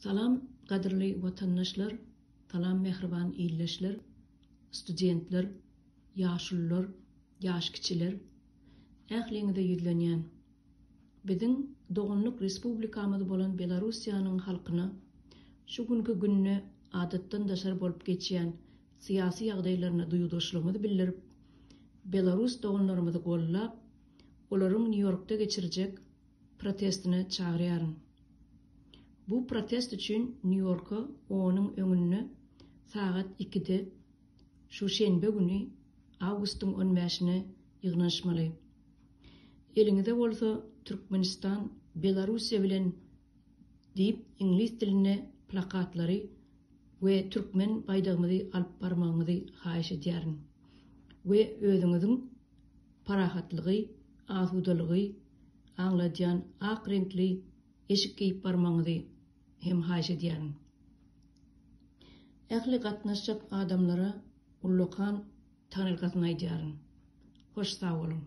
Salam gadyrly watandaşlar, salam mähriban ildeşler, studentler, ýaşulular, ýaş kiçiler, ähliňize ýüzlenýän. Biziň doganlyk respublikamyz bolan Belarussiýanyň halkyna şu günki günde adatdan daşary bolup geçýän syýasy ýagdaýlaryna duýgudaşlygymyzy bildirip, belarus doganlarymyzy gollap, olaryň Nýu-Ýorkda geçirjek protestine çagyrýaryn. Bu protest üçin Nýu-Ýorka OON-yň öňünde sagat ikide şu şenbe güni awgustyň on bäşine ýygnanyşmaly. Eliňize bolsa Türkmenistan Belarussiýa bilen diýip iňlis dilinde plakatlary we türkmen baýdagymyzy alyp barmagyňyzy haýyş edýärin we özüňiziň parahatlygy, asudalygy aňladýan ak reňkli eşik geýip barmagyňyzy hem haýyş edýärin. Ähli gatnaşjak adamlara ullakan taňryýalkasyn aýdýaryn. Hoş sag boluň.